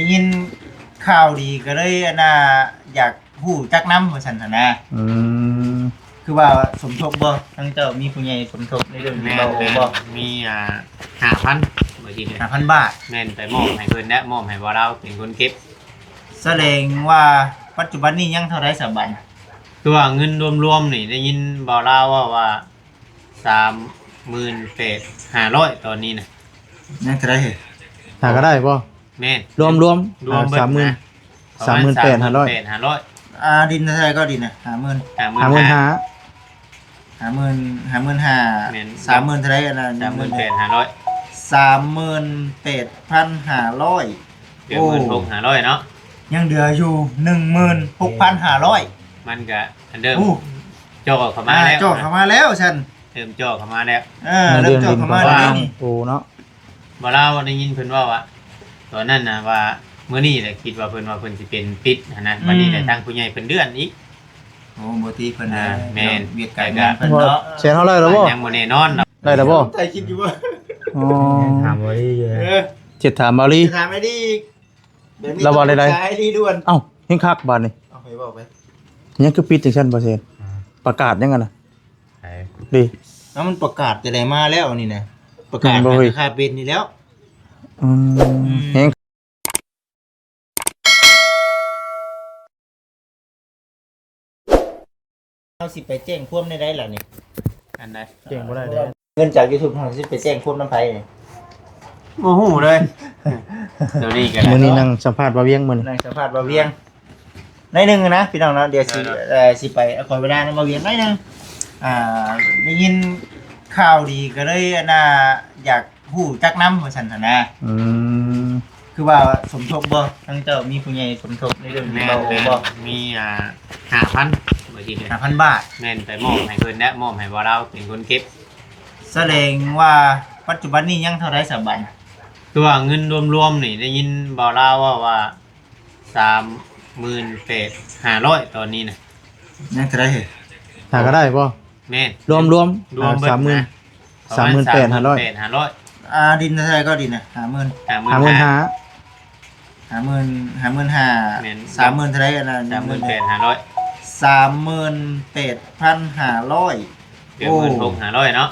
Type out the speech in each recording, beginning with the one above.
ໄດ້ຍິນຂ່າວດີກໍເລີຍ ອັນນ່າ ຢາກຮູ້ຈັກນຳວ່າຊັ້ນຫັ້ນນະ. ອືມ ຄືວ່າສົມທົບບໍ່? ທາງເຈົ້າມີຜູ້ໃຫຍ່ສົມທົບໃນເລື່ອງນີ້ບໍ່? ແມ່ນ ໂອ້ ແມ່ນ ບໍ່ ມີ ອ່າ ຫ້າພັນ ເມື່ອກີ້ນີ້ ຫ້າພັນບາດ. ແມ່ນ ໄປມອບໃຫ້ເພິ່ນແລ້ວ ມອບໃຫ້ບ່າວລາວເປັນຄົນເກັບ. ສະແດງວ່າປັດຈຸບັນນີ້ຍັງເທົ່າໃດສະບັດ? ຄືວ່າເງິນລວມໆນີ້ ໄດ້ຍິນບ່າວລາວເວົ້າວ່າ ສາມໝື່ນແປດຫ້າຮ້ອຍ ຕອນນີ້ນະ. ຍັງເທົ່າໃດເຮີ້ຍ? ຫາກໍໄດ້ບໍ່? ແມ່ນ ລວມໆ ລວມເບິດ ສາມໝື່ນ ນະ ປະມານ ສາມໝື່ນແປດຫ້າຮ້ອຍ ສາມໝື່ນແປດຫ້າຮ້ອຍ. ອ່າ ດິນເທົ່າໃດກໍດິນນະ? ຫ້າໝື່ນ ຫ້າໝື່ນຫ້າ ຫ້າໝື່ນ ຫ້າໝື່ນຫ້າ. ແມ່ນ ສາມໝື່ນເທົ່າໃດອັນນັ້ນ? ສາມໝື່ນແປດຫ້າຮ້ອຍ ສາມໝື່ນແປດພັນຫ້າຮ້ອຍ. ເຫຼືອ ໂອ້ ໝື່ນຫົກຫ້າຮ້ອຍເນາະ. ຍັງເຫຼືອຢູ່ໜຶ່ງໝື່ນຫົກພັນຫ້າຮ້ອຍ. ມັນກະອັນເດີມ ໂອ້ ຈ່ອເຂົ້າມາແລ້ວ ອ່າ ຈ່ອເຂົ້າມາແລ້ວຊັ້ນ ເລີ່ມຈ່ອເຂົ້າມາແລ້ວ. ເອີ ເລີ່ມຈ່ອເຂົ້າມາແລ້ວນີ້ ໂອ້ເນາະ. ບໍ່ ລາວໄດ້ຍິນເພິ່ນເວົ້າວ່າ ຕອນນັ້ນນະວ່າ ມື້ນີ້ແຫຼະ ຄິດວ່າເພິ່ນວ່າເພິ່ນຊິເປັນຕິດຫັ້ນນະ. ອືມ ບັດນີ້ແຫຼະ ທາງຜູ້ໃຫຍ່ເພິ່ນເລື່ອນອີກ. ໂອ້ ບໍ່ຕິເພິ່ນນະ. ອ່າ ແມ່ນ ວຽກການງານເພິ່ນເນາະ. ແຊນເຮົາໄດ້ແລ້ວບໍ່? ຍັງບໍ່ແນ່ນອນ. ໄດ້ແລ້ວບໍ່? ໃຈຄິດຢູ່ບໍ່? ອໍ ຖາມບໍ່ດີຢູ່. ເອີ ເຈັດຖາມບໍ່ດີ ຖາມໄອ້ດີອີກ. ລາວວ່າໃດໆ? ປຶກສາໄອ້ດີດ່ວນ. ເອົ້າ ແຮງຄັກບາດນີ້. ເອົາ ໃຫ້ເວົ້າໄປ. ຍັງຄືປິດຈັ່ງຊັ້ນ ບໍ່ແຊນ? ອ່າ ປະກາດຫຍັງຫັ້ນນະ? ເອີ ດີ ເອົາ ມັນປະກາດຈະໄດ້ມາແລ້ວນີ້ນະ ປະກາດ ແມ່ນບໍ່ເຮີ້ຍ? ຄ່າເປັນນີ້ແລ້ວ. ອືມ ອືມ ແຮງ ເຮົາຊິໄປແຈ້ງຄວາມໃນໃດລະນີ້? ອັນໃດ? ແຈ້ງບໍ່ໄດ້ເດ້. ເງິນຈາກ YouTube ເຮົາຊິໄປແຈ້ງຄວາມນຳໃຜນີ້? ບໍ່ຮູ້ເລີຍ ໂຕນີ້ກໍໄດ້. ມື້ນີ້ນັ່ງສຳພາດບ່າວວຽງ ມື້ນີ້ນັ່ງສຳພາດບ່າວວຽງ. ໜ້ອຍໜຶ່ງນະພີ່ນ້ອງເນາະ. ດຽວຊິ ເອີ ຊິໄປຂໍເວລານຳບ່າວວຽງໜ້ອຍໜຶ່ງ. ອ່າ ໄດ້ຍິນຂ່າວດີກໍເລີຍ ອັນນ່າ ຢາກຮູ້ຈັກນຳວ່າຊັ້ນຫັ້ນນະ. ອືມ ຄືວ່າສົມທົບບໍ່? ທາງເຈົ້າມີຜູ້ໃຫຍ່ສົມທົບໃນເລື່ອງນີ້ບໍ່? ແມ່ນ ໂອ້ ແມ່ນ ບໍ່ ມີ ອ່າ ຫ້າພັນ ເມື່ອກີ້ນີ້ ຫ້າພັນບາດ. ແມ່ນ ໄປມອບໃຫ້ເພິ່ນແລ້ວ ມອບໃຫ້ບ່າວລາວເປັນຄົນເກັບ. ສະແດງວ່າປັດຈຸບັນນີ້ຍັງເທົ່າໃດສະບັດ? ຄືວ່າເງິນລວມໆນີ້ ໄດ້ຍິນບ່າວລາວເວົ້າວ່າ ສາມໝື່ນແປດຫ້າຮ້ອຍ ຕອນນີ້ນະ. ຍັງເທົ່າໃດເຮີ້ຍ? ຫາກໍໄດ້ບໍ່? ແມ່ນ ລວມໆ ລວມເບິດ ສາມໝື່ນ ນະ ສາມໝື່ນແປດຫ້າຮ້ອຍ ສາມໝື່ນແປດຫ້າຮ້ອຍ. ອ່າ ດິນເທົ່າໃດກໍດິນນະ? ຫ້າໝື່ນ ຫ້າໝື່ນ ຫ້າ ຫ້າໝື່ນຫ້າ ຫ້າໝື່ນຫ້າ. ແມ່ນ ສາມໝື່ນເທົ່າໃດອັນນັ້ນ? ສາມໝື່ນແປດຫ້າຮ້ອຍ ສາມໝື່ນແປດພັນຫ້າຮ້ອຍ. ເຫຼືອ ໂອ້ ໝື່ນຫົກຫ້າຮ້ອຍເນາະ.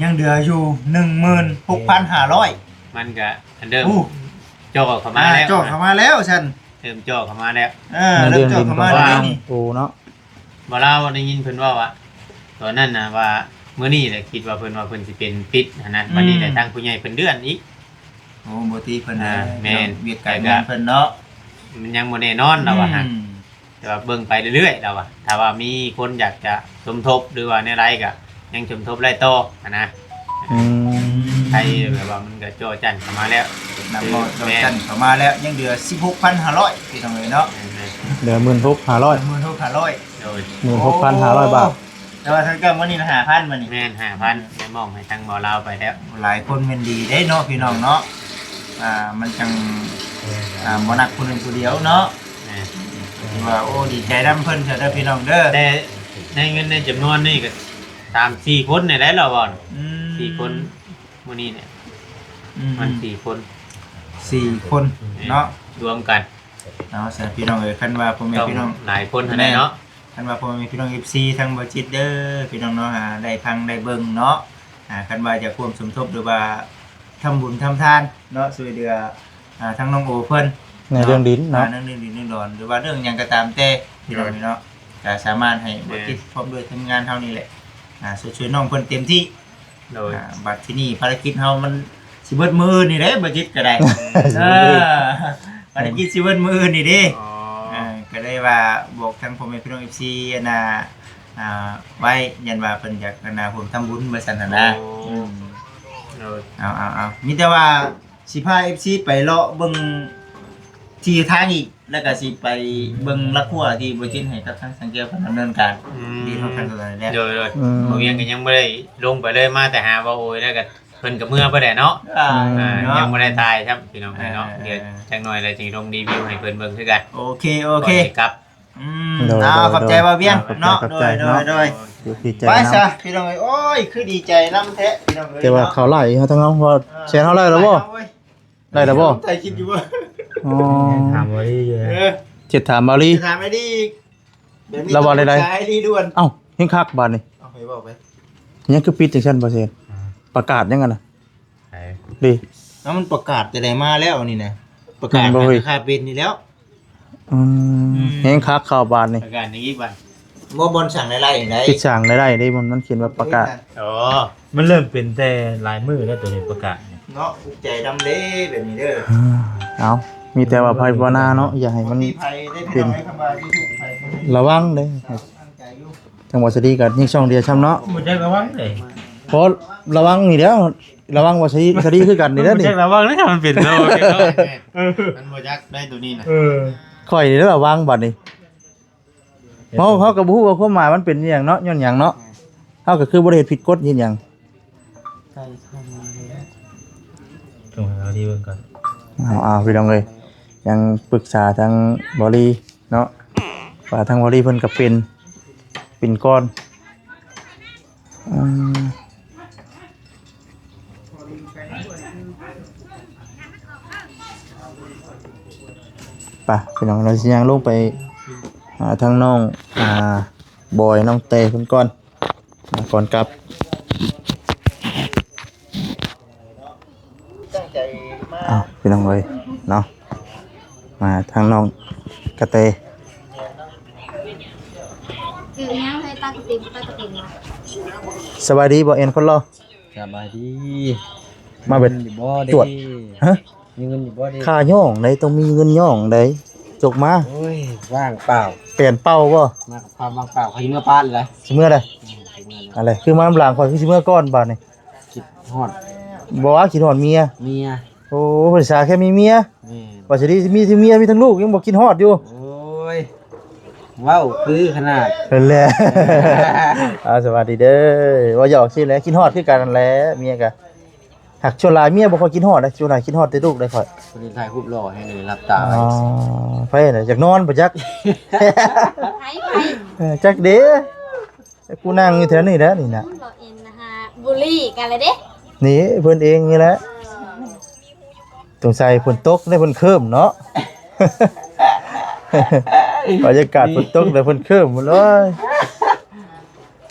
ຍັງເຫຼືອຢູ່ໜຶ່ງໝື່ນຫົກພັນຫ້າຮ້ອຍ. ມັນກະອັນເດີມ ໂອ້ ຈ່ອເຂົ້າມາແລ້ວ ອ່າ ຈ່ອເຂົ້າມາແລ້ວຊັ້ນ ເລີ່ມຈ່ອເຂົ້າມາແລ້ວ. ເອີ ເລີ່ມຈ່ອເຂົ້າມາແລ້ວນີ້ ໂອ້ເນາະ. ບໍ່ ລາວໄດ້ຍິນເພິ່ນເວົ້າວ່າ ຕອນນັ້ນນະວ່າ ມື້ນີ້ແຫຼະ ຄິດວ່າເພິ່ນວ່າເພິ່ນຊິເປັນຕິດຫັ້ນນະ. ອືມ ບັດນີ້ແຫຼະ ທາງຜູ້ໃຫຍ່ເພິ່ນເລື່ອນອີກ. ໂອ້ ບໍ່ຕິເພິ່ນນະ. ອ່າ ແມ່ນ ວຽກການງານເພິ່ນເນາະ ມັນຍັງບໍ່ແນ່ນອນ ລາວວ່າ. ອືມ ແຕ່ວ່າເບິ່ງໄປເລື້ອຍໆ ລາວວ່າ ຖ້າວ່າມີຄົນຢາກຈະສົມທົບ ຫຼືວ່າແນວໃດກໍຍັງສົມທົບໄດ້ຕໍ່ຫັ້ນນະ. ອືມ ໄທແບບວ່າມັນກໍຈໍ່ຈັ່ນເຂົ້າມາແລ້ວ ນັບຮອດຈໍ່ ແມ່ນ ຈັ່ນເຂົ້າມາແລ້ວ. ຍັງເຫຼືອສິບຫົກພັນຫ້າຮ້ອຍ ພີ່ນ້ອງເອີຍເນາະ. ແມ່ນໆ ເຫຼືອໝື່ນຫົກຫ້າຮ້ອຍ ໝື່ນຫົກຫ້າຮ້ອຍ. ໂດຍ ໝື່ນຫົກພັນຫ້າຮ້ອຍບາດ. ໂອ້ ແຕ່ວ່າທາງເຈົ້າມື້ນີ້ນະ ຫ້າພັນມື້ນີ້. ແມ່ນ ຫ້າພັນ ໄດ້ມອບໃຫ້ທາງບ່າວລາວໄປແລ້ວ. ຫຼາຍຄົນແມ່ນດີເດ້ເນາະ ພີ່ນ້ອງເນາະ. ອ່າ ມັນຈັ່ງ ອ່າ ບໍ່ໜັກຜູ້ໜຶ່ງຜູ້ດຽວເນາະ. ແມ່ນ ຖືວ່າ ໂອ້ ດີໃຈນຳເພິ່ນເດີພີ່ນ້ອງເດີ. ແຕ່ໃນເງິນໃນຈຳນວນນີ້ກໍສາມສີ່ຄົນນີ້ແຫຼະລາວເວົ້າ. ອືມ ສີ່ຄົນມື້ນີ້ແຫຼະ. ອືມ ມັນສີ່ຄົນ ສີ່ຄົນເນາະ ແມ່ນ ລວມກັນ. ເອົາ ຊັ້ນພີ່ນ້ອງເອີຍ ຄັນວ່າພໍ່ແມ່ພີ່ນ້ອງ ຫຼາຍຄົນຫັ້ນແຫຼະເນາະ. ຄັນວ່າພໍ່ແມ່ພີ່ນ້ອງ ເອັຟຊີ ທາງບໍ່ຈິດເດີພີ່ນ້ອງເນາະ ອ່າ ໄດ້ຟັງໄດ້ເບິ່ງເນາະ ອ່າ ຄັນວ່າຢາກຮ່ວມສົມທົບ ຫຼືວ່າທຳບຸນທຳທານເນາະ ຊ່ວຍເຫຼືອ ອ່າ ທາງນ້ອງໂອເພິ່ນ ໃນເລື່ອງດິນເນາະ ເນາະ ອ່າ ເລື່ອງດິນເລື່ອງດອນ ຫຼືວ່າເລື່ອງຫຍັງກໍຕາມແຕ່ພີ່ນ້ອງເນາະ ກໍສາມາດໃຫ້ ແມ່ນ ບໍ່ຈິດພ້ອມດ້ວຍທີມງານເຮົານີ້ແຫຼະ ອ່າ ຊ່ວຍໆນ້ອງເພິ່ນເຕັມທີ່. ໂດຍ ອ່າ ບັດທີນີ້ພາລະກິດເຮົາມັນຊິເບິດມື້ອື່ນນີ້ເດ້ ບໍ່ຈິດກໍໄດ້. ເອີ ພາລະກິດຊິເບິດມື້ອື່ນນີ້ເດ້. ອໍ ເອີ ກໍເລີຍວ່າບອກທາງພໍ່ແມ່ພີ່ນ້ອງ ເອັຟຊີ ອັນນ່າ ອ່າ ໄວ້ ຢ້ານວ່າເພິ່ນຢາກ ອັນນ່າ ຮ່ວມທຳບຸນວ່າຊັ້ນຫັ້ນນະ. ໂອ້ ອືມ ໂດຍ ເອົາໆໆ ມີແຕ່ວ່າຊິພາ ເອັຟຊີ ໄປເລາະເບິ່ງທີ່ທາງອີກ ແລ້ວກໍຊິໄປເບິ່ງລັກຮົ້ວທີ່ບໍ່ຈິດໃຫ້ກັບທາງສັງແກ້ວເພິ່ນດຳເນີນການ ອືມ ທີ່ເຮົາທັນສະໄລແລ້ວ. ໂດຍໆ ອືມ ບ່າວວຽງກໍຍັງບໍ່ໄດ້ລົງໄປເລີຍ ມາແຕ່ຫາບ່າວໂອຍ ແລ້ວກໍເພິ່ນກໍເມືອໄປແລ້ວເນາະ. ອ່າ ອືມ ອ່າ ເນາະ ຍັງບໍ່ໄດ້ຖ່າຍຊ້ຳພີ່ນ້ອງເອີຍເນາະ. ເອີ ດຽວຈັກໜ້ອຍແລ້ວຈຶ່ງລົງຣີວິວໃຫ້ເພິ່ນເບິ່ງຄືກັນ. ໂອເຄ ໂອເຄ ກ່ອນຊິກັບ. ອືມ ໂດຍ ເອົາ ໂດຍ ຂອບໃຈບ່າວວຽງເນາະ. ຂອບໃຈ ໂດຍ ເນາະ ໂດຍ ໂດຍ ດີໃຈນຳ ໄປຊະພີ່ນ້ອງເອີຍ. ໂອ້ຍ ຄືດີໃຈນຳແທ້ພີ່ນ້ອງເອີຍ. ແຕ່ວ່າເຂົາໄລ່ເຮົາທັງເຮົາ ວ່າ ອ່າ ແຊນເຮົາໄດ້ແລ້ວບໍ່? ໄດ້ແລ້ວບໍ່? ໄດ້ຄິດຢູ່ບໍ່? ອໍ ຍັງຖາມບໍ່ດີຢູ່ ເອີ ເຈັດຖາມບໍ່ດີ ຖາມໄອ້ດີອີກ ແບບນີ້ ລາວວ່າໃດໆ ຕ້ອງປຶກສາໄອ້ດີດ່ວນ. ເອົ້າ ແຮງຄັກບາດນີ້ ເອົາ ໃຫ້ເວົ້າໄປ ຍັງຄືປິດຈັ່ງຊັ້ນບໍ່ເຊັນ? ອ່າ ປະກາດຫຍັງຫັ້ນນະ? ໃຜ? ດີ ເອົ້າ ມັນປະກາດແຕ່ໃດມາແລ້ວນີ້ນະ ປະກາດ ແມ່ນບໍ່ເຮີ້ຍ? ໃຫ້ຄ່າປິດນີ້ແລ້ວ. ອືມ ອືມ ແຮງຄັກເຂົ້າບາດນີ້ ປະກາດຫຍັງອີກບາດ? ບໍ່ ບ່ອນສ້າງລາຍໄດ້ໃດ ປິດສ້າງລາຍໄດ້ເດ້ ມັນ ມັນຂຽນວ່າປະກາດ. ອໍ ມັນເລີ່ມເປັນແຕ່ຫຼາຍມື້ແລ້ວ ໂຕນີ້ປະກາດເນາະ. ອຸກໃຈນຳເດ້ແບບນີ້ເດີ. ເອົ້າ ມີແຕ່ວ່າພາວະນາເນາະ ຢ່າໃຫ້ມັນເປັນ. ລະວັງເດ້ ຈັ່ງວ່າສະດີກັນຍິງຊ່ອງດຽວຊ້ຳເນາະ ບໍ່ຈັກລະວັງເດ້ ເພາະລະວັງນີ້ແຫຼະ. ລະວັງວ່າສະດີ ສະດີຄືກັນນີ້ແຫຼະນີ້ ບໍ່ຈັກລະວັງເດ້ ມັນເປັນເນາະ. ເອີ ມັນບໍ່ຈັກໄດ້ໂຕນີ້ນະ. ເອີ ຂ້ອຍນີ້ລະວັງບາດນີ້ ເຮົາ ເຮົາກໍບໍ່ຮູ້ວ່າຄວາມໝາຍມັນເປັນອີ່ຫຍັງເນາະ ຍ້ອນຫຍັງເນາະ. ເຮົາກໍຄືບໍ່ໄດ້ເຮັດຜິດກົດເຮັດຫຍັງ. ຕ້ອງໃຫ້ເຮົາດີເບິ່ງກ່ອນ. ເອົາ ເອົາ ພີ່ນ້ອງເອີຍ ຍັງປຶກສາທາງບໍລີເນາະ ວ່າທາງບໍລີເພິ່ນກໍເປັນ ເປັນກ່ອນ. ອືມ ໄປ ພີ່ນ້ອງ ເຮົາຊິຍ່າງລົງໄປຫາທາງນ້ອງ ອ່າ ບອຍ ນ້ອງແຕເພິ່ນກ່ອນ ອ່າ ກ່ອນກັບ. ອ້າວ ພີ່ນ້ອງເອີຍເນາະ ມາທາງນ້ອງກະແຕ. ຄືຫຍັງເຮີຍ ຕາກະຕິນ ຕາກະຕິນວະ. ສະບາຍດີ ບ່າວແອນຄົນຫຼໍ່. ສະບາຍດີ. ມາແບບ ມີເງິນຢູ່ບໍ່ເດ? ຈວດ. ຮະ? ມີເງິນຢູ່ບໍ່ເດ? ຄ່າຍ້ອງໃດ ຕ້ອງມີເງິນຍ້ອງໃດ. ຈົກມາ. ໂອ້ຍ ວ່າງເປົ່າ. ແປນເປົ່າບໍ່? ມາກັບຄວາມວ່າງເປົ່າ. ຂ້ອຍຊິເມືອປານແຫຼະ. ຊິເມືອໃດ? ອືມ ຊິເມືອແຫຼະ. ອັນໃດ ຄືມານຳຫຼານ ຂ້ອຍຄືຊິເມືອກ່ອນບາດນີ້. ຄິດຮອດ ບໍ່ວ່າຄິດຮອດເມຍ. ເມຍ. ໂອ້ ພາສາແຄ່ມີເມຍ. ແມ່ນ. ວ່າຊິໄດ້ມີທັງເມຍ ມີທັງລູກ ຍັງບໍ່ຄິດຮອດຢູ່. ໂອ້ຍ ເວົ້າຄືຂະໜາດ. ເພິ່ນແຫຼະ. ອ່າ ສະບາຍດີເດີ. ເວົ້າຫຍອກຊື່ແຫຼະ ຄິດຮອດຄືກັນຫັ້ນແຫຼະ ເມຍກະ. ຫາກສ່ວນຫຼາຍເມຍບໍ່ຄ່ອຍຄິດຮອດເດ້ ສ່ວນຫຼາຍຄິດຮອດແຕ່ລູກເດ້ຂ້ອຍ. ຄົນນີ້ຖ່າຍຮູບຫຼໍ່ແຮງເລີຍ ຫຼັບຕາໄວ. ອໍ ໃຜນະ ຢາກນອນບໍ່ຈັກ. ໃຜ ໃຜ? ເອີ ຈັກເດ້. ກູນັ່ງຢູ່ແຖວນີ້ແຫຼະນີ້ນະ. ອືມ ບໍ່ເອັນນະຮະ ບູລີກັນລະເດ້. ນີ້ເພິ່ນເອງນີ້ແຫຼະ. ສົງໄສຝົນຕົກເດ້ ເພິ່ນເຄີມເນາະ. ບັນຍາກາດຝົນຕົກເດ້ ເພິ່ນເຄີມໝົດເລີຍ.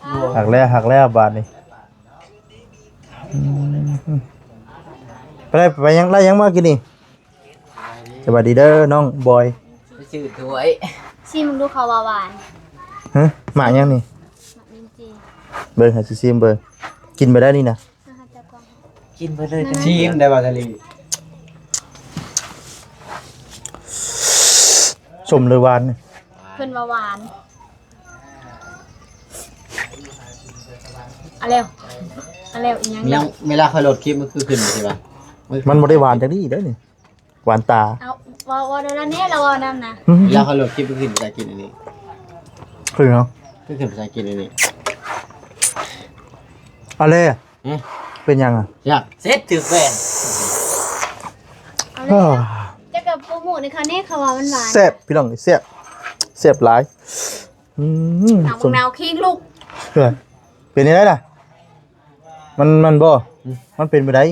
ໂອ້ ຮັກແລ້ວ ຮັກແລ້ວບາດນີ້. ອືມ ໄປໄດ້ ໄປຫຍັງ ໄດ້ຫຍັງມາກິນນີ້? ສະບາຍດີເດີນ້ອງບອຍ. ໄປຊື້ຖ້ວຍ ຊີມເບິ່ງດູ ເຂົາວ່າຫວານ. ຮະ? ໝາກຫຍັງນີ້? ໝາກລິນຈີ່. ເບິ່ງ ໃຫ້ຊິຊີມເບິ່ງ. ກິນໄປໄດ້ນີ້ນະ. ອ່າ ຈັບກ່ອນ. ກິນໄປເລີຍ. ຊີມໄດ້ບໍ່ທະເລ? ສົ້ມຫຼືຫວານ? ເພິ່ນວ່າຫວານ. ເອົາແລ້ວ ເອົາແລ້ວ ອີຫຍັງນີ້? ເວລາຂ້ອຍໂຫຼດຄລິບມັນຄືຂຶ້ນໃຊ່ປະ? ມັນບໍ່ໄດ້ຫວານຈັ່ງນີ້ເດ້ນີ້ ຫວານຕາ. ເອົາ ເວົ້າ ເວົ້ານຳແດ່ ລາວເວົ້ານຳນະ. ເວລາຂ້ອຍໂຫຼດຄລິບມັນຂຶ້ນພາສາອັງກິດອັນນີ້ ຄືເນາະ ຄືຂຶ້ນພາສາອັງກິດອັນນີ້. ເອົາແລ້ວ. ຫຶ? ເປັນຫຍັງອະ? ຢາກເສັດຖືກແບນ. ເອົາແລ້ວ ເອີ ເຈົ້າກໍໂປຣໂມດໃຫ້ເຂົາແດ່ ເຂົາວ່າມັນຫວານ. ແຊບ ພີ່ນ້ອງ ແຊບ ແຊບຫຼາຍ. ອືມ ເອົາບັກນາວຄີງລູກ. ເອີ ເປັນຈັ່ງໃດລະ? ມັນ ມັນບໍ່ ອືມ ມັນເປັນແບບໃດ?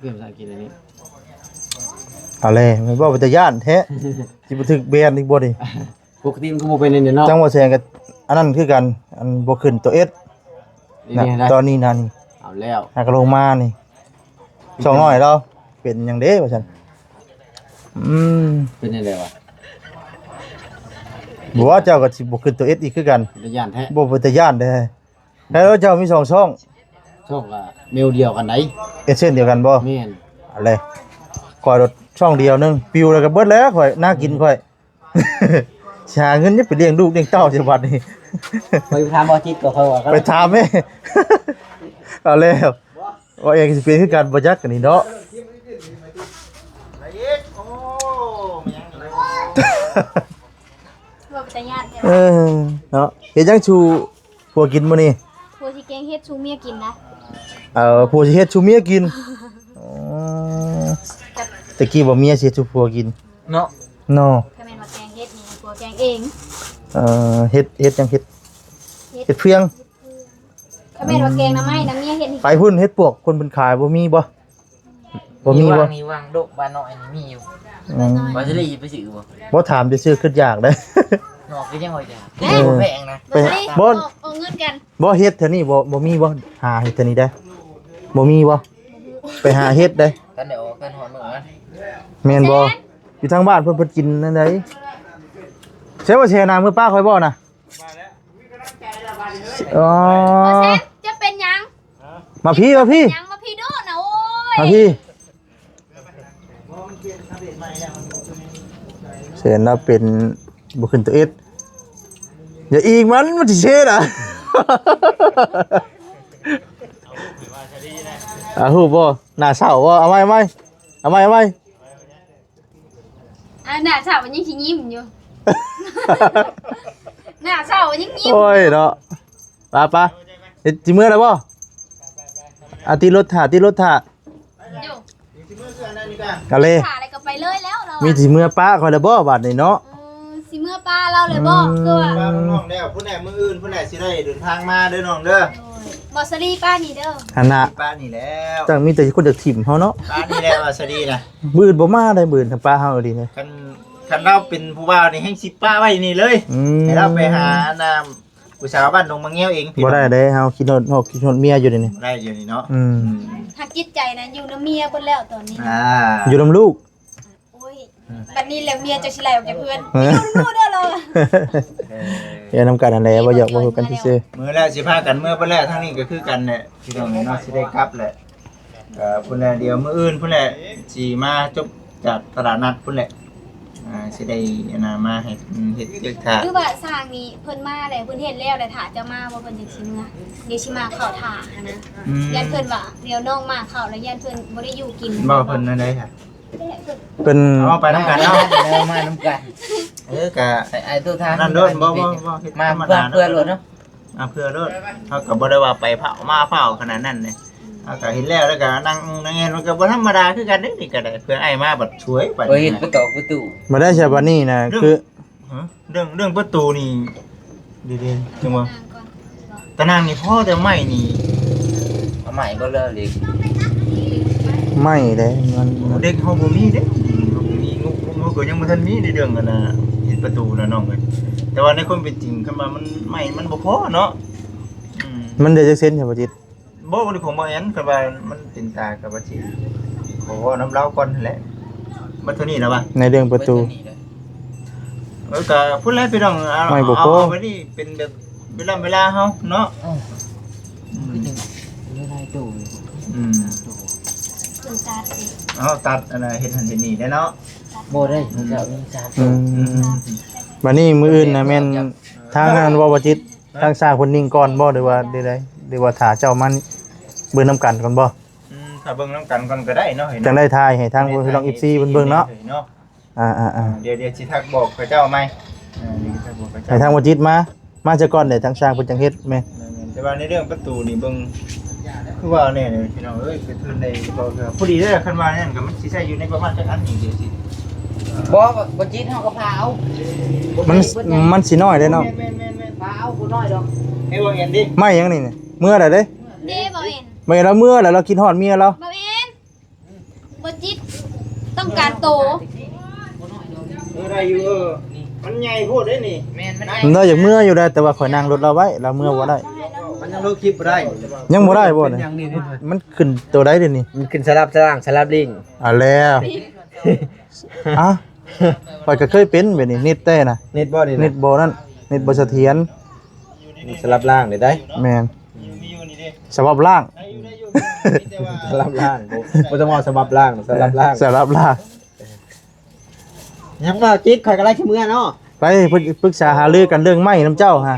ເປັນພາສາອັງກິດອັນນີ້. ເອົາແລ້ວ ມັນເວົ້າເປັນຕາຢ້ານແທ້. ຊິບໍ່ຖືກແບນອີກບໍ່ນີ້? ປົກກະຕິມັນກໍບໍ່ເປັນແນວນີ້ເນາະ. ຈັ່ງວ່າແສງກໍອັນນັ້ນຄືກັນ ອັນບໍ່ຂຶ້ນຕົວເອສນະ ຕອນນີ້ນະນີ້. ເອົາແລ້ວ ຫາກະລົງມານີ້ ຊ່ອງນ້ອຍລາວເປັນຫຍັງເດ້ວ່າຊັ້ນ. ອືມ ເປັນຈັ່ງໃດວະ? ບໍ່ວ່າເຈົ້າກໍຊິບໍ່ຂຶ້ນຕົວເອສອີກຄືກັນ. ເປັນຕາຢ້ານແທ້. ບໍ່ ເປັນຕາຢ້ານແທ້. ແລ້ວເຈົ້າມີສອງຊ່ອງ? ຊ່ອງກໍແນວດຽວກັນໃດ໋. ເອເຊັນດຽວກັນບໍ່? ແມ່ນ. ເອົາແລ້ວ ຂ້ອຍໂລດຊ່ອງດຽວໜຶ່ງ ປິວແລ້ວກໍເບິດແລ້ວຂ້ອຍ ໜ້າກິນຂ້ອຍ. ຊິຫາເງິນຫຍັງໄປລ້ຽງລູກລ້ຽງເຕົ້າໃສ່ບັດນີ້? ຂ້ອຍໄປຖາມບໍ່ຈິດກໍ ຂ້ອຍວ່າ ໄປຖາມແມ່. ເອົາແລ້ວ ວ່າເອງຊິເປັນຄືກັນບໍ່ຈັກອັນນີ້ເນາະ. ເອີ ເນາະ ເຮັດຫຍັງສູ່ ຜົວກິນມື້ນີ້? ຜົວຊິແກງເຫັດສູ່ເມຍກິນນະ. ເອີ ຜົວຊິເຮັດສູ່ເມຍກິນ. ອໍ ແຕ່ກີ້ວ່າເມຍຊິເຮັດສູ່ຜົວກິນເນາະ. ເນາະ ຄັນແມ່ນວ່າແກງເຫັດນີ້ ຜົວແກງເອງ. ເອີ ເຫັດ ເຫັດຫຍັງ? ເຫັດ ເຫັດເຟືອງ. ເຫັດເຟືອງ. ຄັນແມ່ນວ່າແກງໜໍ່ໄມ້ນະ ເມຍເຮັດໃຫ້. ໄປພຸ້ນ ເຫັດປວກຄົນເພິ່ນຂາຍບໍ່ມີບໍ່? ບໍ່ມີບໍ່? ມີຫວ່າງ ມີຫວ່າງດົກຫວ່າງນ້ອຍນີ້ມີຢູ່. ອືມ ບໍ່ຊິໄດ້ໄປຊື້ບໍ່? ບໍ່ ຖາມຊື່ໆ ຄິດຢາກເດ້. ນອກກໍຍັງວ່າຢາກ ເອີ ບໍ່ແພງນະ. ໄປ ບໍ່ ອອກເງິນກັນ. ບໍ່ ເຫັດແຖວນີ້ບໍ່ ບໍ່ມີບໍ່? ຫາເຫັດແຖວນີ້ໄດ້ ບໍ່ມີບໍ່? ໄປຫາເຫັດໄດ້ ຄັນໄດ້ອອກກັນຮອດມື້ນັ້ນ. ແມ່ນບໍ່? ຢູ່ທາງບ້ານເພິ່ນ ເພິ່ນກິນແນວໃດ? ໃຊ່ວ່າແຊ່ນ້ຳເມືອປ້າຂ້ອຍບໍ່ນະ? ອໍ ບໍ່ແຊບ ຈະເປັນຫຍັງ? ມາພີ້ ມາພີ້ ຫຍັງ ມາພີ້ໂດດນະ. ໂອ້ຍ ມາພີ້. ເຊີນລາວເປັນ ບໍ່ຂຶ້ນໂຕເອັດ ຢ່າອີງມັນ ມັນຊິເຊນະ. ອາ ຮູ້ບໍ່? ໜ້າເສົ້າບໍ່? ເອົາໃໝ່ ເອົາໃໝ່ ເອົາໃໝ່ ເອົາໃໝ່. ອັນໜ້າເສົ້າມັນຍັງຊິຍິ້ມຢູ່ ໜ້າເສົ້າມັນຍັງຍິ້ມ. ໂອ້ຍເນາະ ໄປໆ ເຮັດ ຊິເມືອແລ້ວບໍ່? ອາ ຕິດລົດຖ້າ ຕິດລົດຖ້າ. ໂອ້ ກະເລ ຖ້າແລ້ວກໍໄປເລີຍແລ້ວ ມີຊິເມືອປະຂ້ອຍແລ້ວບໍ່ບາດນີ້ເນາະ? ເອີ ຊິເມືອປະລາວແລ້ວບໍ່? ອືມ ຄືວ່າ ປະນ້ອງແລ້ວ ພຸ້ນແຫຼະ ມື້ອື່ນພຸ້ນແຫຼະ ຊິໄດ້ເດີນທາງມາເດີນ້ອງເດີ. ໂດຍ ບໍ່ສາລີປະນີ້ເດີ ຫັ້ນນະ ປະນີ້ແລ້ວ. ຈັ່ງມີແຕ່ຄົນຢາກຖິ້ມເຮົາເນາະ ປະນີ້ແຫຼະວ່າສາລີນະ. ມື້ອື່ນບໍ່ມາໄດ້ ມື້ອື່ນຖ້າປະເຮົາອີ່ຫຼີນີ້ ຄັນ ຄັນລາວເປັນຜູ້ບ່າວນີ້ແຮ່ງຊິປະໄວ້ນີ້ເລີຍ. ອືມ ໃຫ້ລາວໄປຫາອັນນ່າ ຜູ້ສາວບ້ານດົງມະແງວເອງ. ບໍ່ໄດ້ເດ້ ເຮົາຄິດຮອດ ເຮົາຄິດຮອດເມຍຢູ່ເດນີ້ ບໍ່ໄດ້ຢູ່ນີ້ເນາະ. ອືມ ອືມ ຫາກຈິດໃຈນະຢູ່ນຳເມຍເບິດແລ້ວຕອນນີ້. ອ່າ ຢູ່ນຳລູກ. ໂອ້ຍ ອືມ ບັດນີ້ແລ້ວເມຍຈະຊິໄລ່ອອກຈາກເຮືອນ ເອີ ຢູ່ນຳລູກເດີລາວ. ເອີ ເຮັດນຳກັນຫັ້ນແຫຼະ ບໍ່ຢາກ ບໍ່ຮູ້ກັນຊື່ໆ. ມື້ແລ້ວຊິພາກັນເມືອເບິດແລ້ວ ທາງນີ້ກໍຄືກັນແຫຼະ ພີ່ນ້ອງເນາະ ຊິໄດ້ກັບແຫຼະ. ກໍພຸ້ນແຫຼະ ດຽວມື້ອື່ນພຸ້ນແຫຼະ ຊິມາຈົບຈາກຕະຫຼາດນັດພຸ້ນແຫຼະ. ອ່າ ຊິໄດ້ອັນນ່າ ມາໃຫ້ເຮັດວຽກຖ້າ. ຄືວ່າຊ່າງນີ້ເພິ່ນມາແລ້ວ ເພິ່ນເຮັດແລ້ວ ແລ້ວຖ້າເຈົ້າມາບໍ່ ເພິ່ນຈັ່ງຊິເມືອ. ດຽວຊິມາເຂົ້າຖ້າຫັ້ນນະ. ອືມ ຢ້ານເພິ່ນວ່າດຽວນ້ອງມາເຂົ້າແລ້ວ ຢ້ານເພິ່ນບໍ່ໄດ້ຢູ່ກິນ. ບໍ່ ເພິ່ນແນວໃດຄະ? ເພິ່ນ ເອົາໄປນຳກັນເນາະ ແລ້ວມານຳກັນ. ເອີ ກະ ໄອ້ ໄອ້ຕູ້ທາງນັ້ນໂລດ ບໍ່ ບໍ່ ບໍ່ ເຮັດ ມາ ທຳມະດາ ມາເພື່ອໂລດເນາະ. ອ່າ ເພື່ອໂລດ ເຮົາກໍບໍ່ໄດ້ວ່າໄປຟ້າວມາຟ້າວຂະໜາດນັ້ນເດ້. ເຮົາກໍເຮັດແລ້ວ ແລ້ວກໍນັ່ງ ນັ່ງເຮັດ ມັນກໍບໍ່ທຳມະດາຄືກັນເດ້ ນີ້ກໍໄດ້. ເພື່ອອ້າຍມາບັດສວຍ ບັດ ເອີ ເຮັດປະຕອກປະຕູ ບໍ່ໄດ້ຊະ. ບັດນີ້ນະ ຄື ຮະ ເລື່ອງ ເລື່ອງປະຕູນີ້ ເດໆ ຈັ່ງວ່າ ຕານັ່ງນີ້ພໍແຕ່ໄມ້ນີ້ ເອົາໄມ້ບໍ່ເລີຍ ເຫຼັກ ໄມ້ເດ້ ມັນ ເດັກເຮົາບໍ່ມີເດ້ ເຮົາບໍ່ມີ ງົບ ງົບເຮົາກໍຍັງບໍ່ທັນມີໃນເລື່ອງອັນນ່າ ເຮັດປະຕູນະນ້ອງເອີຍ. ແຕ່ວ່າໃນຄວາມເປັນຈິງ ຄັນວ່າມັນ ໄມ້ມັນບໍ່ພໍເນາະ. ອືມ ມັນໄດ້ຈັກເຊັນຊະ ບໍ່ຈິດ? ບໍ່ ບໍ່ໄດ້ຂອງບໍ່ແອນ ຄັນວ່າມັນເປັນຕາກໍວ່າຊິຂໍເວົ້ານຳລາວກ່ອນຫັ້ນແຫຼະ. ບັດເທົ່ານີ້ນະວ່າ ໃນເລື່ອງປະຕູ ເອີ ກໍພຸ້ນແຫຼະພີ່ນ້ອງ ເອົາ ໄມ້ບໍ່ພໍ ເອົາໄວ້ນີ້ເປັນແບບເວລາ ເວລາເຮົາເນາະ. ເອີ ອືມ ຄືຈັ່ງມີຫຼາຍໂຕຢູ່. ອືມ ເພິ່ນຕັດ ເອົາຕັດອັນນ່າ ເຮັດຫັ້ນເຮັດນີ້ແຫຼະເນາະ. ບໍ່ໄດ້ ເຂົາເຈົ້າມີສາມໂຕ. ອືມ ອືມ ບັດນີ້ມື້ອື່ນນະແມ່ນທາງນັ້ນບໍ່ ບໍ່ຈິດ? ທາງຊ່າງເພິ່ນນິ່ງກ່ອນບໍ່ ຫຼືວ່າໃດໆ ຫຼືວ່າຖ້າເຈົ້າມາເບິ່ງນຳກັນກ່ອນບໍ່? ອືມ ຖ້າເບິ່ງນຳກັນກ່ອນກໍໄດ້ເນາະ ຈັ່ງໄດ້ຖ່າຍໃຫ້ທາງພີ່ນ້ອງເອັຟຊີເພິ່ນເບິ່ງເນາະ. ອ່າໆໆ ດຽວ ດຽວຊິທັກບອກເຂົາເຈົ້າໃໝ່ ເອີ ດຽວຊິທັກບອກເຂົາເຈົ້າ ໃຫ້ທາງບໍ່ຈິດມາ ມາຊະກ່ອນເດ້ ທາງຊ່າງເພິ່ນຈັ່ງເຮັດ. ແມ່ນ ແມ່ນ ແຕ່ວ່າໃນເລື່ອງປະຕູນີ້ເບິ່ງ ຄືວ່າແນ່ເລີຍພີ່ນ້ອງເອີຍ ໄປເທິນໄດ້ບໍ່ ພໍດີເດ້. ຄັນວ່າແນວນັ້ນກໍມັນຊິໃຊ້ຢູ່ໃນປະມານຈັກອັນນີ້ ດຽວຊິ ບໍ່ ບໍ່ຈິດເຮົາກໍພາເອົາ ມັນ ມັນຊິນ້ອຍເດ້ເນາະ. ແມ່ນໆໆໆ ພາເອົາບໍ່ນ້ອຍດອກ. ໃຫ້ບໍ່ເຫັນດິ ໄມ້ຫຍັງນີ້ ເມືອແລ້ວເດ້ ເດ້ບໍ່ເຫັນ ບໍ່ເຫັນລາວເມືອແລ້ວ ລາວຄິດຮອດເມຍລາວ. ບໍ່ເຫັນ ບໍ່ຈິດຕ້ອງການໂຕ. ເອີ ໄດ້ຢູ່ ເອີ ມັນໃຫຍ່ໂພດເດ້ນີ້. ແມ່ນ ມັນໃຫຍ່ ມັນຢາກເມືອຢູ່ໄດ້ ແຕ່ວ່າຂ້ອຍນັ່ງລົດລາວໄວ້ ລາວເມືອບໍ່ໄດ້. ມັນຍັງລົງຄລິບບໍ່ໄດ້ ຍັງບໍ່ໄດ້ບໍ່ນີ້? ມັນຂຶ້ນໂຕໃດດຽວນີ້? ມັນຂຶ້ນສະຫຼັບສະຫຼາງ ສະຫຼັບລິ້ງ. ເອົາແລ້ວ ອ່ະ ຂ້ອຍກໍເຄີຍເປັນແບບນີ້ ເນັດແຕ່ນະ ເນັດບໍ່ນີ້ນະ ເນັດບໍ່ນັ້ນ ເນັດບໍ່ສະຖຽນ. ສະຫຼັບລ່າງໄດ້ ໄດ້. ແມ່ນ ສະບັບລ່າງ ສະຫຼັບລ່າງ ບໍ່ ບໍ່ຕ້ອງເວົ້າສະບັບລ່າງ ສະຫຼັບລ່າງ ສະຫຼັບລ່າງ. ຍັງບໍ່ຈິດ ຂ້ອຍກໍໄລ່ຊິເມືອເນາະ. ໄປປຶກ ປຶກສາຫາລືກັນເລື່ອງໄມ້ນຳເຈົ້າຫາ.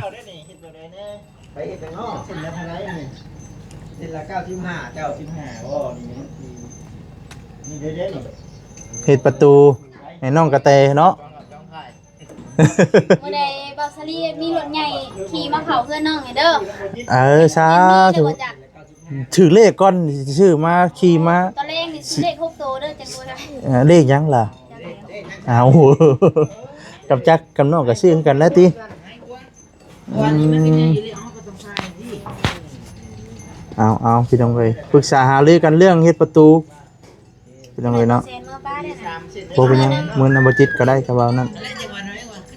ໄປເຮັດຫຍັງເນາະ ເສັ້ນລະເທົ່າໃດນີ້? ເສັ້ນລະເກົ້າສິບຫ້າ ເກົ້າສິບຫ້າບໍ່ ນີ້ ນີ້ເດ້ໆ ນີ້ ເຮັດປະຕູໃຫ້ນ້ອງກະແຕເນາະ. ມື້ໃດບ່າວສາລີມີລົດໃຫຍ່ຂີ່ມາເຂົ້າເຮືອນນ້ອງແດ່ເດີ. ເອີ ສາທຸ ຖືກເລກກ່ອນ ຊິຊື້ມາຂີ່ມາ ຕອນແລງນີ້ຖືກເລກຫົກໂຕເດີ ຈັກໂຕນະ. ເອີ ເລກຫຍັງລະ? ອ້າວ ກັບຈັກກັບນ້ອງກໍຊື້ຄືກັນແຫຼະຕິ. ອືມ ເອົາໆ ພີ່ນ້ອງເອີຍ ປຶກສາຫາລືກັນເລື່ອງເຮັດປະຕູ. ນ້ອງເອີຍເນາະ. ແມ່ນບໍ່ແຊນເມືອປ້າໄດ້ນະ? ບໍ່ເປັນຫຍັງ ເມືອນຳບໍ່ຈິດກໍໄດ້ ກໍເວົ້ານັ້ນ.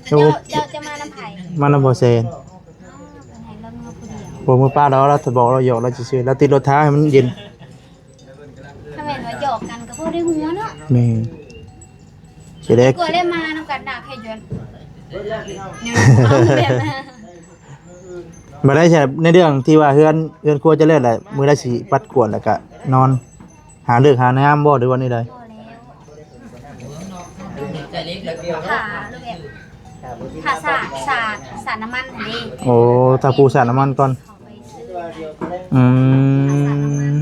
ເຈົ້າ ເຈົ້າຈະມານຳໃຜ? ມານຳບໍ່ແຊນ. ອ້າວ ເພິ່ນໃຫ້ລາວເມືອຜູ້ດຽວ. ບໍ່ ເມືອປ້າລາວ ລາວຈະບອກລາວຫຍອກລາວຊື່ໆ ລາວຕິດລົດຖ້າໃຫ້ມັນເຢັນ. ຖ້າແມ່ນວ່າຫຍອກກັນກໍພໍໄດ້ຫົວເນາະ. ແມ່ນ. ຊິໄດ້ ກວ່າໄດ້ມານຳກັນດາກໃຫ້ຢວນ ຍັງເອົາແບບນັ້ນ. ບໍ່ໄດ້ໃຊ່ ໃນເລື່ອງທີ່ວ່າເຮືອນ ເຮືອນຄົວຈະແລ້ວແຫຼະ ມື້ໃດຊິປັດກວາດ ແລ້ວກະນອນ ຫາເລີກຫາຍາມບໍ່ ຫຼືວ່າແນວໃດ? ບໍ່ແລ້ວ ຖ້າແບບ ຖ້າສາດ ສາດ ສາດນ້ຳມັນຫັ້ນເດ້. ໂອ້ ຖ້າປູສາດນ້ຳມັນກ່ອນ. ອືມ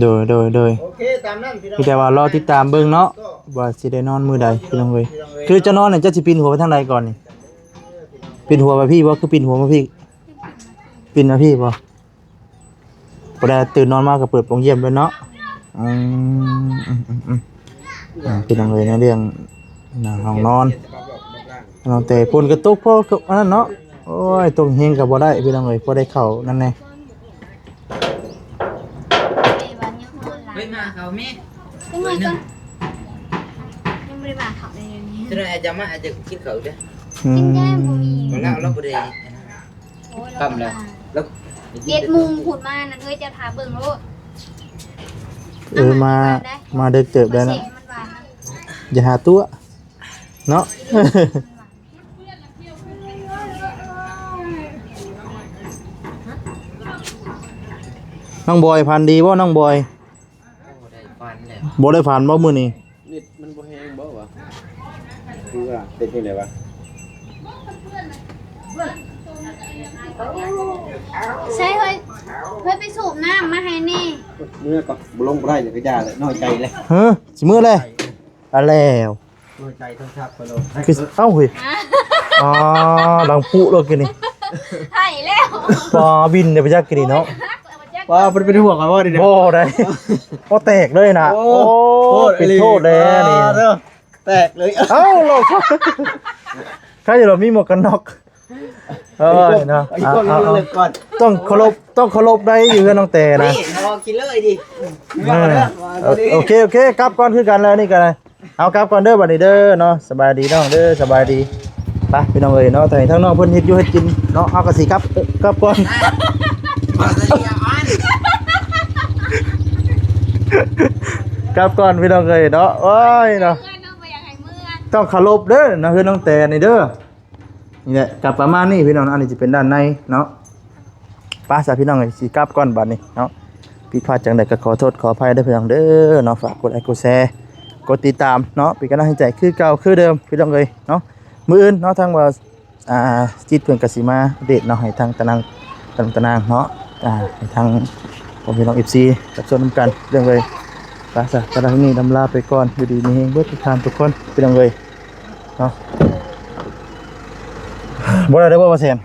ໂດຍ ໂດຍ ໂດຍ ໂອເຄ ຕາມນັ້ນ ພີ່ນ້ອງ ມີແຕ່ວ່າລໍຕິດຕາມເບິ່ງເນາະ ວ່າຊິໄດ້ນອນມື້ໃດ ພີ່ນ້ອງເອີຍ. ຄືຈະນອນນີ້ ເຈົ້າຊິປິ່ນຫົວໄປທາງໃດກ່ອນນີ້? ປິ່ນຫົວໄປພີ້ບໍ່ ຄືປິ່ນຫົວມາພີ້? ປິ່ນມາພີ້ບໍ່? ບໍ່ໄດ້ ຕື່ນນອນມາກໍເປີດໂປງຢ້ຽມເລີຍເນາະ. ອືມ ອືມ ອືມ ອືມ ອ່າ ພີ່ນ້ອງເອີຍ ໃນເລື່ອງ ອ່າ ຫ້ອງນອນ ຕັ້ງແຕ່ຝົນກໍຕົກ ພໍກັບອັນນັ້ນເນາະ. ໂອ້ຍ ຕົກແຮງກໍບໍ່ໄດ້ ພີ່ນ້ອງເອີຍ ພໍໄດ້ເຂົ້ານັ້ນແດ່. ເອີຍ ມາເຂົ້າແມ່ ຈັກໜ້ອຍກ່ອນ ຍັງບໍ່ໄດ້ມາເຂົ້າເລີຍ. ຈະໄດ້ ອາດຈະມາ ອາດຈະກິນເຂົ້າເດີ້. ອືມ ກິນແດ່ ບໍ່ມີ ບໍ່ລາວ ລາວບໍ່ໄດ້ ໂອ້ຍ ຄ່ຳແລ້ວ ລາວ ເຈັດໂມງພຸ້ນມານັ້ນ ເອີຍ ເຈົ້າຖ້າເບິ່ງໂລດ. ເອີ ມາ ມາເດິກເຕີບແລ້ວເນາະ. ຢ່າຫາຕົວະເນາະ. ນ້ອງບອຍ ຝັນດີບໍ່ນ້ອງບອຍ? ບໍ່ໄດ້ຝັນແລ້ວ ບໍ່ໄດ້ຝັນບໍ່ມື້ນີ້? ນິດມັນບໍ່ແຮງບໍ່ວະ ຄືວ່າເປັນຈັ່ງໃດວະ? ໃຊ່ເຮີ້ຍ ເຮີ້ຍ ໄປສູບນ້ຳມາໃຫ້ແດ່. ເມືອກໍບໍ່ລົງບໍ່ໄດ້ ກໍຢ່າແຫຼະ ນ້ອຍໃຈແຫຼະ. ເຮີ້ຍ ຊິເມືອແລ້ວ ອັນແລ້ວ ນ້ອຍໃຈໂທລະສັບຂ້ອຍໂລດ ຄື ເອົ້າ ເຮີ້ຍ ອໍ ດັງປຸໂລດກີ້ນີ້ ໄຫ້ແລ້ວ ປ້າ ບິນເດ້ໄປຈັກກີ້ນີ້ເນາະ. ວ່າບໍ່ໄດ້ເປັນຫ່ວງກັນບໍ່ນີ້ນະ? ບໍ່ໄດ້ ບໍ່ແຕກເລີຍນະ. ໂອ້ ໂອ້ ເປັນໂທດແລ້ວນີ້ ອ່າ ເດີ ແຕກເລີຍ. ເອົ້າ ລອກ ໃຄຢູ່ ລາວມີໝວກກັນນັອກ. ເອີຍເນາະ ເອົາ ເອົາ ເອົາ ຕ້ອງເຄົາລົບ ຕ້ອງເຄົາລົບໄດ້ຢູ່ເຮືອນນ້ອງແຕນະ. ນີ້ ເອົາຂີ້ເລີຍດິ ເອີ ໂອເຄ ໂອເຄ ກັບກ່ອນຄືກັນແລ້ວນີ້ກໍໄດ້. ເອົາ ກັບກ່ອນເດີບັດນີ້ເດີເນາະ. ສະບາຍດີນ້ອງເດີ ສະບາຍດີ. ໄປພີ່ນ້ອງເອີຍເນາະ ໃຫ້ທາງນ້ອງເພິ່ນເຮັດຢູ່ເຮັດກິນເນາະ ເຮົາກໍຊິກັບ ກັບກ່ອນ ກັບກ່ອນພີ່ນ້ອງເອີຍເນາະ. ໂອ້ຍເນາະ ຕ້ອງເຄົາລົບເດີເນາະ ເຮືອນນ້ອງແຕນນີ້ເດີ. ນີ້ແຫຼະ ກໍປະມານນີ້ພີ່ນ້ອງ ອັນນີ້ຈະເປັນດ້ານໃນເນາະ. ໄປຊະພີ່ນ້ອງເອີຍ ຊິກັບກ່ອນບັດນີ້ເນາະ. ຜິດພາດຈັ່ງໃດກໍຂໍໂທດຂໍອະໄພເດີພີ່ນ້ອງເດີເນາະ. ຝາກກົດໄລກົດແຊ ກົດຕິດຕາມເນາະ ເປັນກຳລັງໃຈຄືເກົ່າຄືເດີມພີ່ນ້ອງເອີຍເນາະ. ມື້ອື່ນເນາະ ທາງວ່າ ອ່າ ຈິດເພິ່ນກໍຊິມາອັບເດດເນາະ ໃຫ້ທາງຕານາງ ຕານາງເນາະ ອ່າ ໃຫ້ທາງພໍ່ແມ່ພີ່ນ້ອງ ເອັຟຊີ ຮັບຊົມນຳກັນພີ່ນ້ອງເອີຍ. ໄປຊະ ສຳລັບມື້ນີ້ລຳລາໄປກ່ອນ ຢູ່ດີມີແຮງເບິດທຸກທ່ານທຸກຄົນພີ່ນ້ອງເອີຍ. ເນາະ ບໍ່ໄດ້ເດີບໍ່ ບໍ່ແຊນ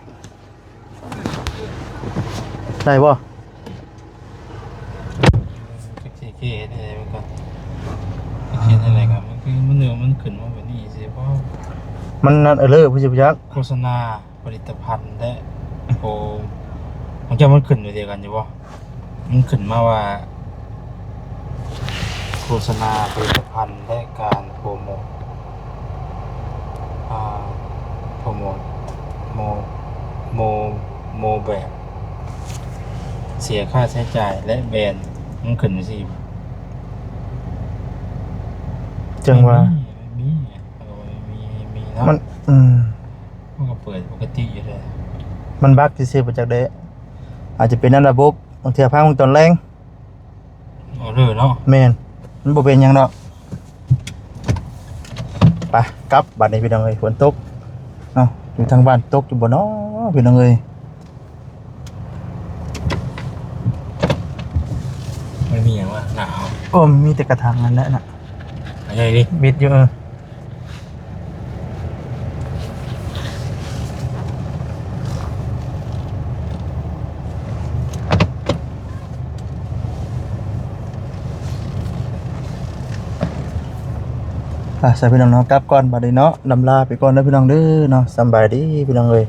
ໄດ້ບໍ່? ຈັກຊິເຄເຮັດໃດມັນກໍ ເຄເຮັດໃດກໍ ມັນຄື ມັນ ມັນຂຶ້ນມາແບບນີ້ຊິບໍ່ ມັນນັ້ນ ເອີ ເລີ ຜູ້ຊິຮູ້ຈັກ ໂຄສະນາ ຜະລິດຕະພັນ ແລະ ໂປຣ ຂອງເຈົ້າມັນຂຶ້ນແບບດຽວກັນຢູ່ບໍ່? ມັນຂຶ້ນມາວ່າ ໂຄສະນາຜະລິດຕະພັນ ແລະ ການໂປຣໂມດ ອ່າ ໂປຣໂມດ ໂມ ໂມ ໂມແບບ ເສຍຄ່າໃຊ້ຈ່າຍ ແລະ ແບນ ມັນຂຶ້ນຈັ່ງຊີ້. ຈັ່ງວ່າ ມີ ມີ ມີ ມີເນາະ ມັນ ອືມ ມັນກໍເປີດປົກກະຕິຢູ່ເດ້. ມັນບັກຊື່ໆ ບໍ່ຈັກເດ້ ອາດຈະເປັນນຳລະບົບ ບາງເທື່ອພາງເບິ່ງຕອນແລງ ອໍເດີເນາະ. ແມ່ນ ມັນບໍ່ເປັນຫຍັງດອກ. ໄປ ກັບບັດນີ້ພີ່ນ້ອງເອີຍ ຝົນຕົກເນາະ. ຢູ່ທາງບ້ານຕົກຢູ່ບໍ່ເນາະ ພີ່ນ້ອງເອີຍ? ມັນມີຫຍັງວະ? ໜາວ. ໂອ້ ມີແຕ່ກະຖາງນັ້ນແຫຼະນະ. ອັນໃຫຍ່ນີ້ ມິດຢູ່ ເອີ. ໄປຊະພີ່ນ້ອງເນາະ ກັບກ່ອນບັດນີ້ເນາະ. ລຳລາໄປກ່ອນເດີພີ່ນ້ອງເດີເນາະ. ສຳບາຍດີພີ່ນ້ອງເອີຍ.